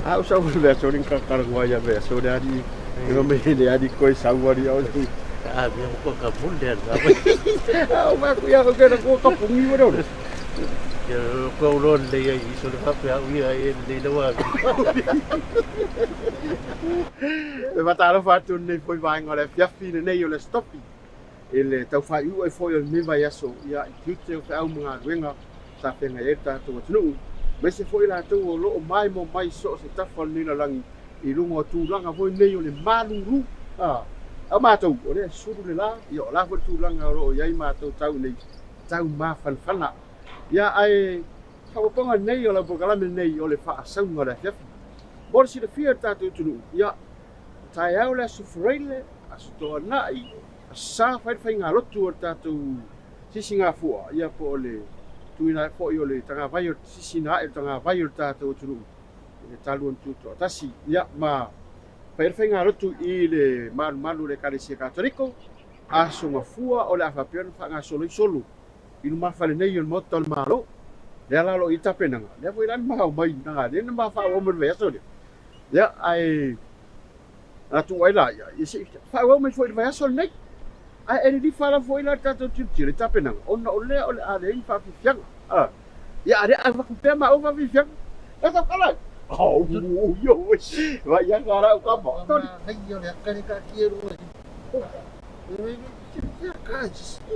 A o sau le aso ni kakara ia ve aso le ali. E me le ali koi sau ali au. A me ko ka munde na. A o ma ku ia ko ka ko ka pungi wa ro. Ia ko lo le ia i so le fa pe au ia e le le wa. E faatalofa atu lenei foi vaega o le afiafi lenei o le Aso Tofi i le tau faaiu'u ai foi o lenei vaiaso ia i tiute o feau ma galuega sa feagai ai le tatou atunuu aemaise foi i latou o loo maimoa mai so o se tafa o lenei lalagi i luga o tulaga foi nei o le malulu a a matou o lea e sulu le la ia o la foi le tulaga o loo i ai matou tau nei tau mafanafana ia ae faaopoopoga lenei o lau polokalame lenei o le faasauga o le afiafi mo le silafia e le tatou atunuu ia taeao le Aso Faraile, Aso Toanai, Aso Sa fai le faigalotu o le tatou sisigafua ia po o le tuuina foi o le tagavai o le sisina ae o le tagavai o le tatou atunuu i le talu ona tutoatasi ia ma fai le faigalotu i le malumalu o le Ekalesia Katoliko. Aso Gafua o le a faapea ona faagasolo ai solo i lumafale nei o le Maota o le Malo lea la o lo o i ai tapenaga lea foi la na ma omai na lea na ma faaauau mai le vaiaso lea ia ae na tuu ai la ia se i faaauau mai foi i le vaiaso lenei ae e lilifa lava foi la le tatou tilotilo i tapenaga ona o lea o le a leai ni faafiafiaga ia a lea avatu pea maua faafiafiaga e tau kala oh yo vai ia ngara u kapa toni nei o le akane ka ki ru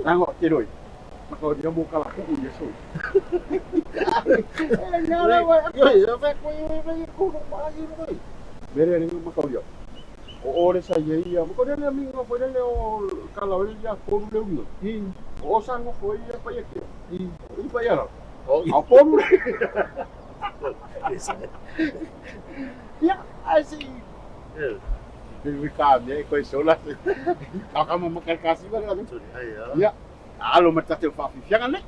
Nango te roi. Maka o dia mo kala kuku ia so. E ngara wa. Yo yo fa ko yo yo ko no pa yo no. Mere ni maka o dia. O ore sa ia ia. Maka o dia mingo foi le o kala o ia koru le unga. O sango foi ia pa ia ke. I pa ia ra. O A poru le. Ia, ai si. Me ka me ko sola. Ka ka mo maka kasi ba la. Ia. Alo ma tate o faafiafiaga le.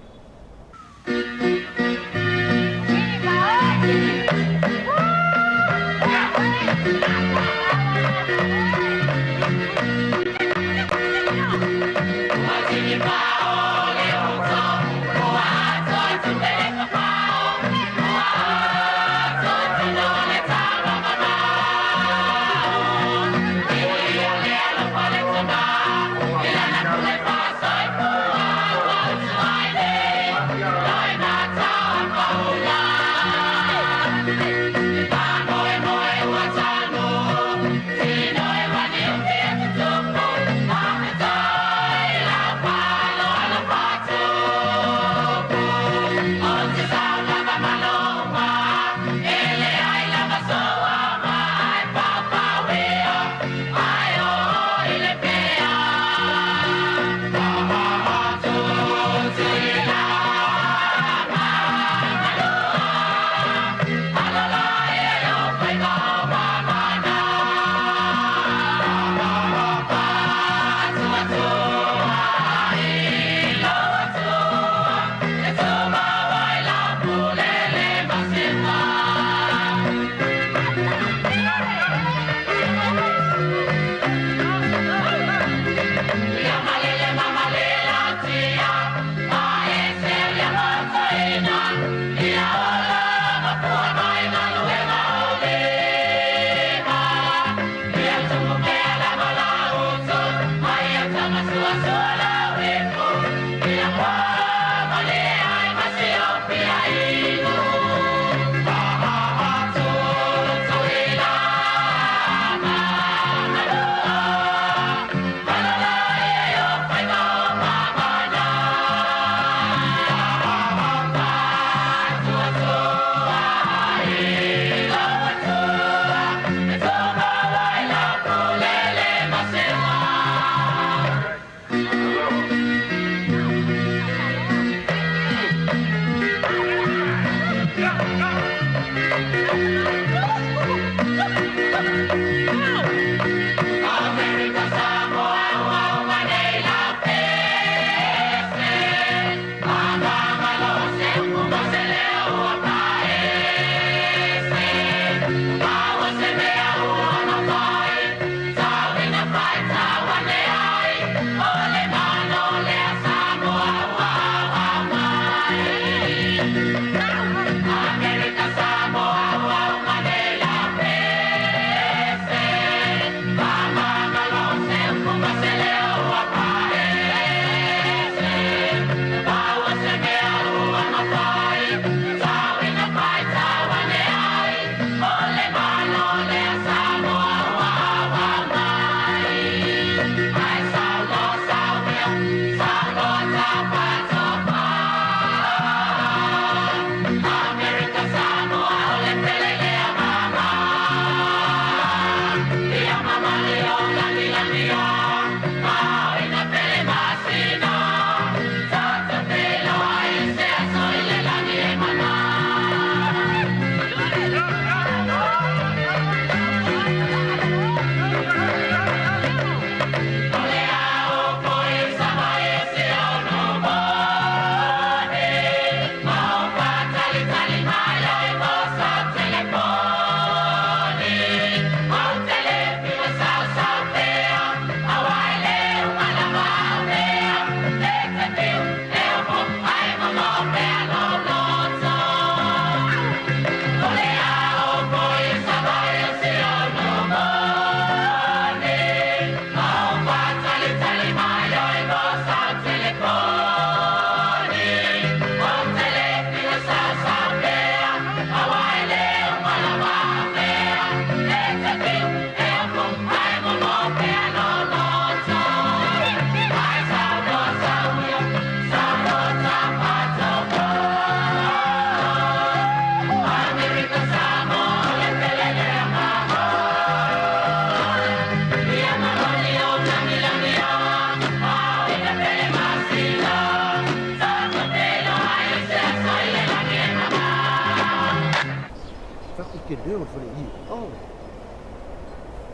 Faku ke leo le fale i. Oh.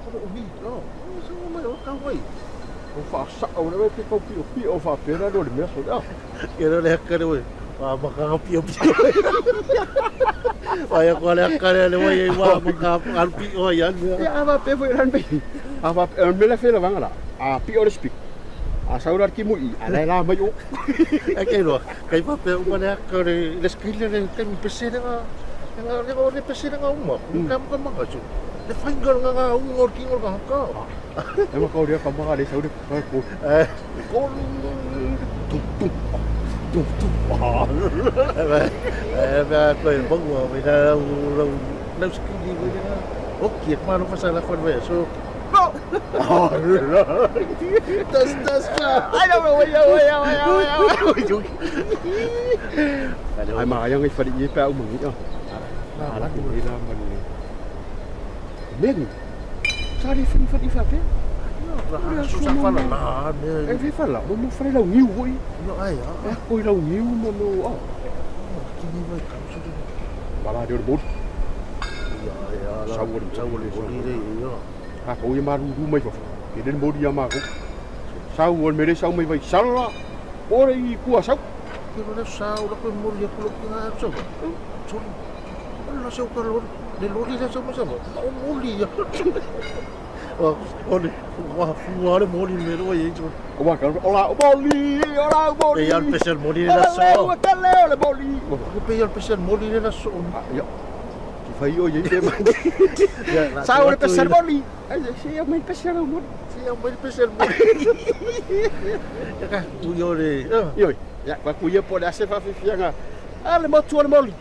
O o mi. Oh. So mai o ka wai. O faasa'o le pe kau pi'opi'o faapena le o le mea so ah. Ke le haka le wai. Wa maka pio pio. Wa ya ko le haka le wai wa maka al pio ya. Ia a faapea foi lana pe. A faapea o le mea la felavaga la. A pi'o le speak. A sau la le kimu'i a lae la mai o. Ai ke loa. Kai faapea uma le haka le le skill le kai pese le nga. Le o le pese le nga uma. Ka maka maka so. Le fainga nga nga unga o kingo nga haka. E ma kau dia ka maka le sau le ka ko. Eh. Ko tu tu tu tu. Eh ba ko e bongo me la la la skill ni nga. Ok, ma lo fasa la fa so. Tas tas pa. Ai no wai wai wai wai. Ai ma yang i fali i pa u mangi ah. Ala ku i la ma ni. Meng. Sa li fali fali fa pe. Su sa fala la E me. fi fala, mo mo fali lau ngiu foi. No ai ah. E ko i lau ngiu mo mo ah. Kini vai ka su. Bala de mo. Ya ya la. Sau le Sau le sau le le ya. Ha ko i maru ru mai fa. Ke den mo dia ma ko. Sau o mere sau mai vai sala. Ore i kua sau. Ke lo sau la ko mo le ko ko ha so. So. La sau ka lo le lo le sau ma sau. O mo li ya. O o le wa fu wa le mo li me ro ye so. O wa ka ola o boli, ola o boli. E ya el pesel mo li la so. Ola o le boli. Ko pe ya el pesel mo li la so. Ya. Ki fai o ye te mai. Sau le pesel boli. Ai se ya mai pesel o boli. Si ya mo el pesel mo. Ya ka u yo le. Ioi. Ya kwa ku ia po le ase fa fifianga. A le motu o le moli.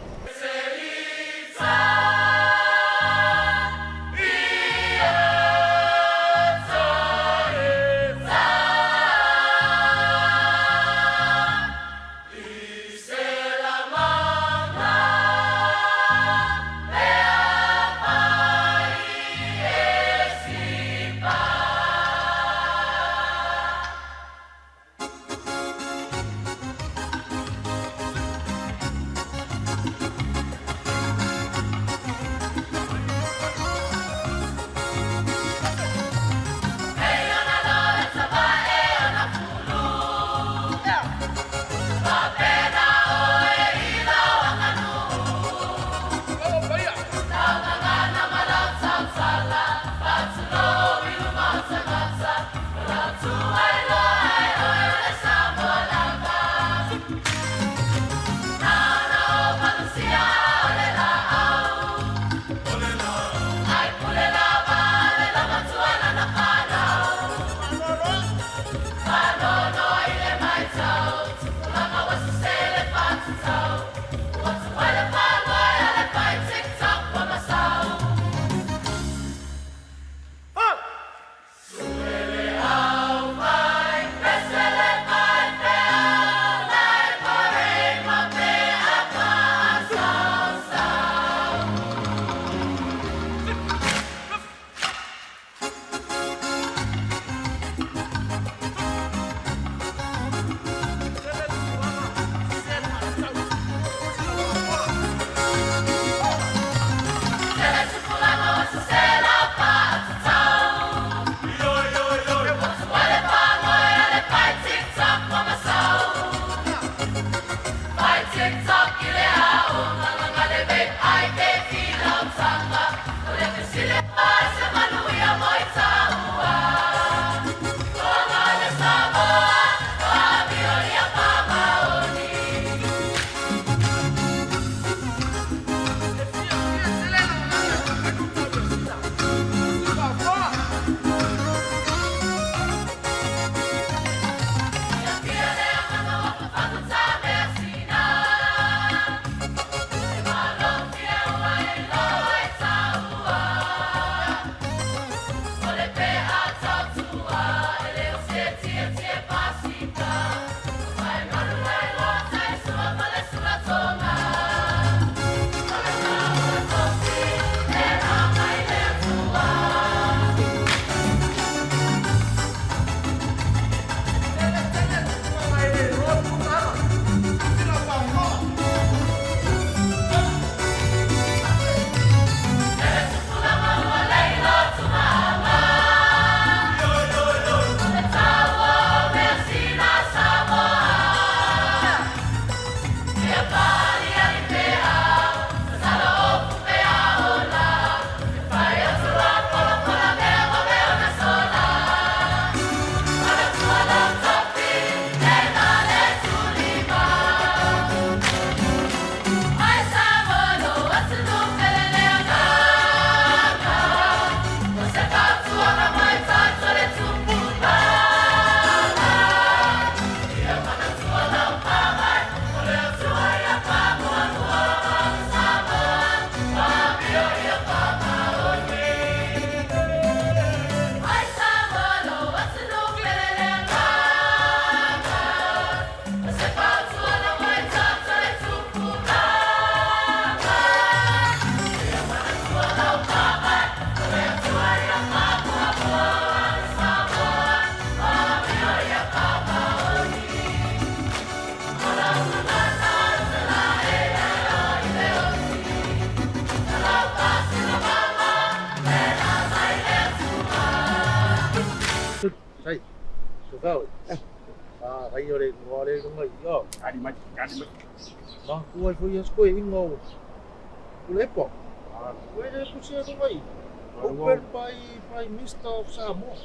Open by Prime Minister of Samoa.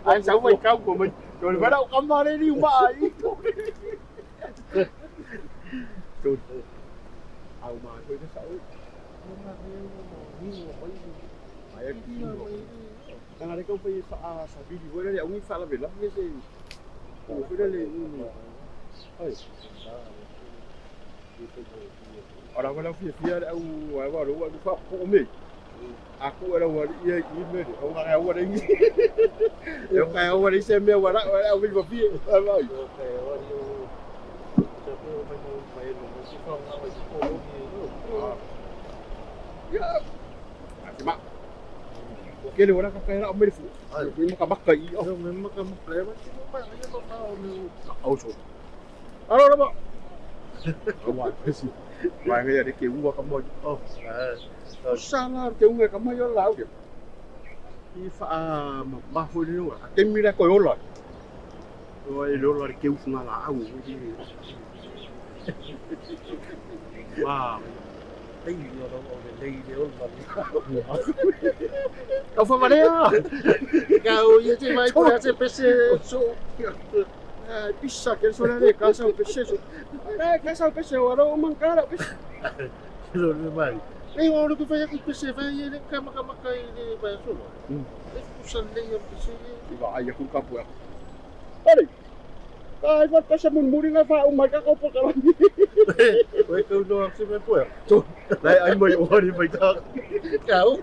Anh sống mình công của mình rồi bắt đầu cắm vào đây đi mà ấy. Rồi. Ao mà thôi nó xấu. Đang đây công ty sa video với đây ông ấy pha là về lắm cái gì. Ủa cái đây là ở đâu có phía phía đâu vào đâu vào cũng mình. Aku ada wali iya ini orang yang wali ini. Yang kaya wali xem mèo wala wala ông mình vào phía. Cái điều đó cái đó ông mới phụ. Mình mắc mắc kỳ ông mình mắc mắc lẽ mà. Âu sụp. Alo đó bộ. Vài người để kiểu qua cảm ơn. Sao là kiểu người cảm ơn lão kìa. Đi pha một ba phút nữa à. Cái mi ra coi rồi. Rồi rồi là kêu phương là au cái gì. Wow. Đây là đâu đây đều là đâu phải mà đấy à. Cao như thế mai có sẽ PC số. Pissa che sono le case un pesce. Casa un pesce ora un mancare pesce. Rồi mày. Ei, ora que vai com PC vai ele cama cama cai ele vai solo. Usa lei PC. Vai a com capo. Olha. Ai, vai passar mun muri nga fa um mai ka ko pa. Oi kau no se me poe. Lai ai mai o ni mai ta. Kau.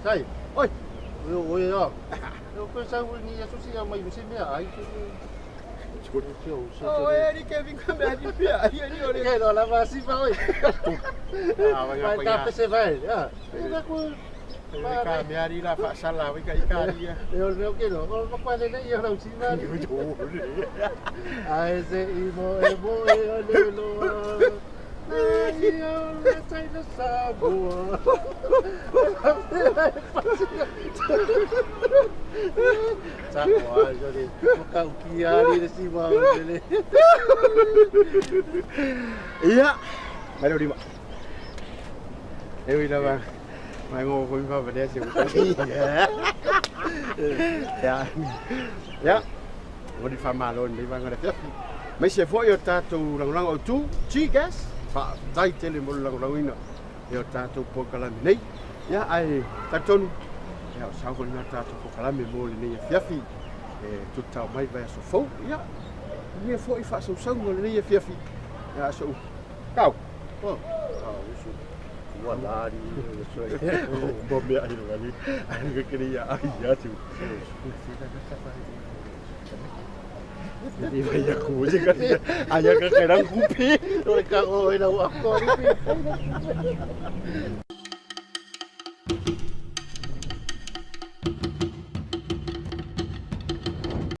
Sai. Oi. Oi oi. Eu pensava ni associa mai você me ai. Oh, eri que vim com a minha pia. Aí ali olha. Que não lá vai assim vai. Ah, vai vai tá você vai. Ah. Ka mea ali la faasala wai ka ika ali ia. E o leo ke lo, o ma le le ia lau sima. Ai se i mo e mo e o le loa. Ai o le tai na Samoa. Sa o ai jo le ka uki ali le sima o le. Ia, mai leo lima. E ui lava, mai ngō koe mfa valea se Ia, ia, mo di whamalo nei vanga le fiafi. Mai se foi o tātou lagolago autu, G-Gas, faafetai tele mo le lagolagoina e o tātou polokalame nei. Ia, ae talitonu, ia o sau foi lena tātou polokalame mo lenei afiafi e tutao mai vaiaso fou. Ia, manuia foi faasausauga o lenei afiafi. Ia, aso kau. Oh, ah, usu. Ua lari. Mo mea ai lani. Ai ka kiri ia ai ia tu. Ni vai aku je kan. Ai ka kerang kupi. O le ka o ina ua ko.